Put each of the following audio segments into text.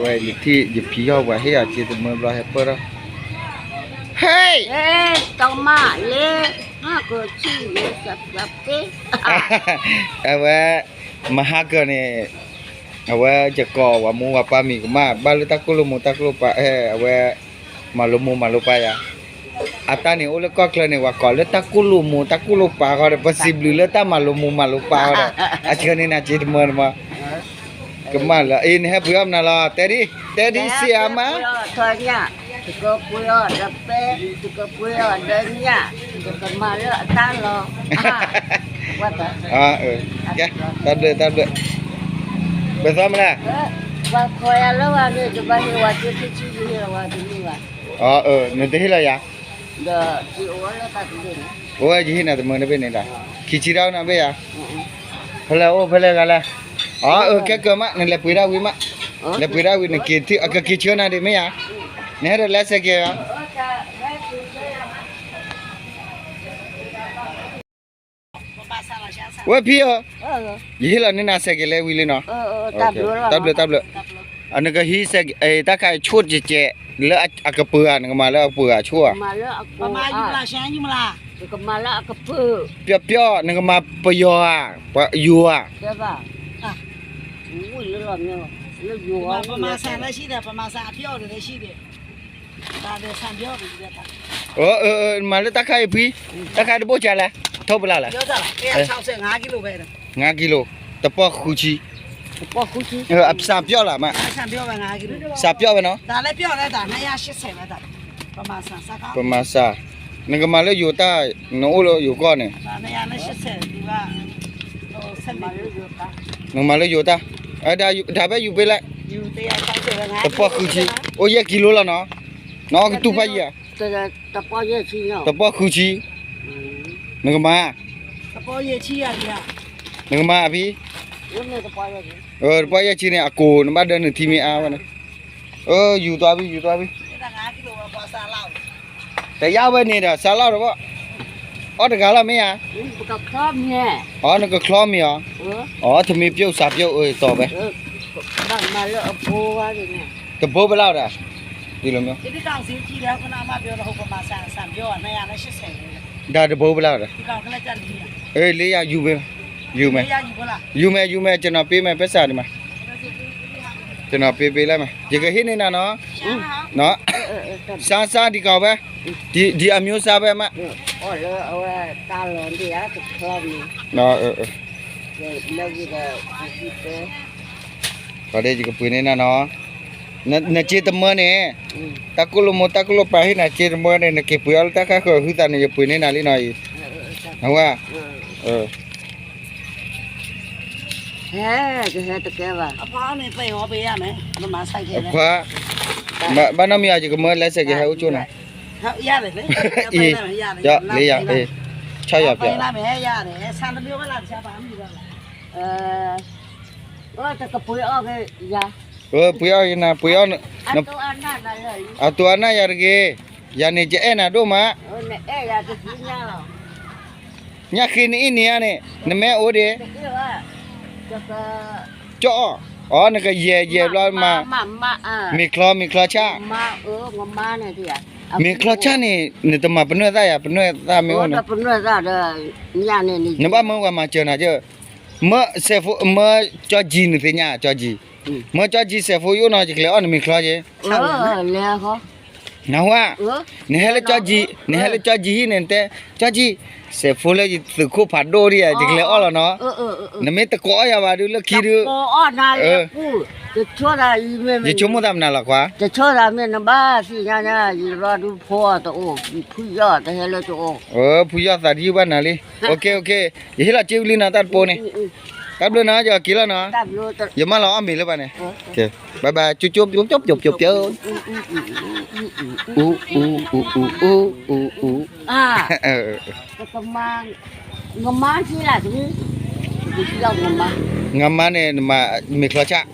ဝဲယထံၣ်ယဖံဟီၣ်ပှၤဟ့ၣ်အီၤစ့တမၢဘျီဟဲပၢၢ်ထီၣ်, ဟဲ, တမၣ်လၢ, ဟါကဆံၣ်လၢ, အဝဲ, မဟါကၢန့ၣ်, အဝဲယကိးဝၤမူဝၤပၢ်မံၤကမၣ် ဘၣ်လၢတၢ်ကိၣ်လိာ်မူတၢ်ကိၣ်လိာ်ပၢ် ဟဲ, အဝဲ, မၤလိမူမၤလိပၢ်ယၤ အတၢ်န့ၣ်အိၣ်လၢကီၢ်ချၢန့ၣ် ပှၤကိးလၢတၢ်ကိၢ်လိာ်မူတၢ်ကိၢ်လိာ်ပၤဃီဒီး ပစံးဘျုးလၢတၢ်မၤလိမူမၤလိပၢ်ဃီဒီး အဆၢန့ၣ်နၤစ့တမၢတမၢ, ကမၣ်လၢ အ့ နဟဲပှ့ၤအီၣ်မနုၤလီၤ တဲဒ်, တဲဒ်စံးအါမး, တကပှ့ၤအီၣ်ဒီးပဲ, တကပှ့ၤအီၣ်ဒီးညၣ်, တကမၤလၢအတၢ်လီၤ, ကဲ, တၢ်ဘျုးတၢ်ဘျုး, ပသီမလဲၣ်, ပှၤခိးယၤလၢဝၤန့ၣ် တဘၣ်ဟ့ၣ်ဝၤက့ခံဆံယဟ့ၣ်လီၤဝဲတမ့ၢ်ဘၣ်, နတဟ့ၣ်လီၤယၤ ဒီး, အိၣ်ဝဲယဟ့ၣ်နၤတမၢတဘ့ၣ်န့ၣ်ဒီး, ခံဆံတၢ်အိၣ်နၤဘ့ၣ်ယၤ, ဖဲလဲၣ်အိၣ်ဖဲလဲၣ်ဂၤလဲၣ်, အကဲကၢၤမး နလဲၤပှ့ၤဒၣ်ဝံၤမး, လဲၤပှ့ၤဒၣ်ဝံၤ နက့ၤထံၣ် အကက့ၤဆၢနၤဒ်မ့ၢ်ယၤ, နဟဲဒီးလဲၤစဲးကဲၤယၤ ဝဲဖံဧၢ, ယဟ့ၣ်လီၤန့ၢ်နၤစဲးကဲၤလဲၤဝံၤလံနီၤ, တၢ်ဘျုးတၢ်ဘျုး, နကဟံးစဲးကဲၤ တၢ်ခါအံၤဆိၣ်ကဲးကဲး, လၢအကပၢၤဧါ နကမၤလၢအကပၢၤဧါဆိၣ်ဧါ, ပျီၣ်ပျီၣ် နကမၤပယီၤဧါ, ပယီၤဧါ, မၤလၢတၢ်ခါအံၤဖံ, တၢ်ခါတဘိၣ်ကလဲၣ်, ငါးကီလို, တပီၢ်ဃုဆံ, စးပျီၣ်လၢမး, စးပျီၣ်ဝဲနီၤ, ပမၤစး, နကမၤလၢယိၤတၢ်, နအိၣ်လၢယိၤကီၢ်န့ၣ်, နကမၤလၢယိၤတၢ်, ဒၣ်ဖဲယူၤပ့လဲၣ်, တပီၢ်ဃုဆံ, အိၣ်ယဲၢ်ကံလိလီၤနီၤ, နအီၣ်ကတူၢ်ဖးယံၤဧါ, တပီၢ်ဃုဆံ, နကမၤ, နကမၤဖံ, တပီၢ်ယဲၢ်ဆံန့ၣ် အကိၢ်နဘၣ်ဒၢနုာ်ထံမ့ၢ်အါဝဲန့ၣ်, ယူၤသွါဖံ ယူၤသွါဖံ, တယါဝဲန့ၣ်ဒီး စးလီၢ်တဘီ, အီၣ်တဂၤလီၤမ့ၢ်ဧါ, အီ နကချီမ့ၢ်အီၤ, အီ ထမ့ၢ်ပျိၣ်စးပျိၣ်အၢတီၤဝဲ, တဘိဘၣ်လီၤဒီး, ဒ်လီၤမ့ၢ်, ဒၣ်တဘိဘၣ်လီၤဒီး, လၢယၤယူၤဝဲ, ယူၤဝဲ, ယူၤမဲာ် ယူၤမဲာ် ယူၤမဲာ် ကနီၤပ့မဲာ် ပၢဆှၣ်ဒံးမး, ကနီၤပ့ပ့လၢမဲာ် ယကဟ့ၣ်န့ၢ်နၤနီၤ, စါစါဒံးကီးဝဲ, ဒ်အမျိုးစားဝဲမး, အဝဲတၢ်လီၤဒ်အတချီမ့ၢ်, ယကပှ့ၤန့ၢ်နၤနီၤ, နစ့တမၢန့ၣ်, တၢ်ကိၣ်လိာ်မိၢ်တၢ်ကိၣ်လိာ်ပၢ်ဟ့ၣ်နၤစ့တမၢန့ၣ် နက့ၤပှ့ၤအီၤလၢတၢ်ခါဃၢၤ ဟုသးန့ၣ် ယပှ့ၤန့ၢ်နၤလံနီၤအံၤ, နဝဲ, ဟဲ, ကဟဲတကဲဘၣ်, အခွါ, ဘၣ်နီတမံၤအံၤ ယကမၢလဲၤစဲးက့ၤဟဲအိၣ်ကၠိနၤ, အံၤ, လၢယၤ, ဆၣ်ယၤပျဲ, ပှ့ၤအီၣ်ယနၤ ပှ့ၤအီၣ်, အတိၢ်အါနၢ်ယၤတဂ့ၤ, ယၤန့ၣ် ယအဲၣ်နၤဒိၣ်မး, ညၣ်ဃ့နအ့ၣ်န့ၣ်ဧါန့ၣ် နမ့ၢ်အိၣ်ဒံး, ကၠီၣ်, အီ နကယဲၢ်ယဲၢ်ဘျီမး, မ့ၤချီ မ့ၤချီဆၣ်, မ့ၤချီဆၣ်န့ၣ် နတမၤပနွဲၢ်သၣ်ယၤ ပနွဲၢ်သၣ်မ့ၢ်အိၣ်န့ၣ်, နဘၣ်မၢဝဲမၤစၢၤနၤကၢ, မၢစဲးဖိ မၢကၠီကၠံ နသ့ၣ်ညါကၠီကၠံ, မၢကၠီကၠံစဲးဖိယအိၣ်နီၤ ယကလဲၤအီၣ်နမ့ၤချီက့ၤ နဝဲ, နဟဲလၢကၠီကၠံ, နဟဲလၢကၠီကၠံဟံၣ်န့ၣ် နတဲ, ကၠီကၠံ, စဲးဖိလၢယသုးခိၣ်ဖးဒိၣ်ဒံးဧါ ယကလဲၤအီၣ်လီၤနီၤ, နမ့ၢ်တကိးအီၣ်ယၤဘၣ်ဒုးလၢခံဒုး, ယဆိကမိၣ်သးမနုၤလီၤခွါ, ဖုယီၢ်သးဒ်ယဘၣ်နၤလံ, ယဟ့ၣ်လီၤစ့ဝံၤလံနီၤ တၢ်တပိန့ၣ်, တၢ်ဘျုးနီၤ ယက့ၤလီၤနီၤ, ယမၢလီၤအီၣ်မ့ၤလၢပှၤန့ၣ်, ဘၣ်ဘၣ် ကၠိကၠိ ပျိပျိ ပျိပျိ အူ အူ အူ အူ အူ အူ အူ ငါးမါန့ၣ် နမၤမ့ၤချီဆၣ်,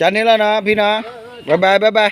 ကန့ၣ်လီၤနီၤ ဖံနီၤ, ဘၣ်ဘၣ် ဘၣ်ဘၣ်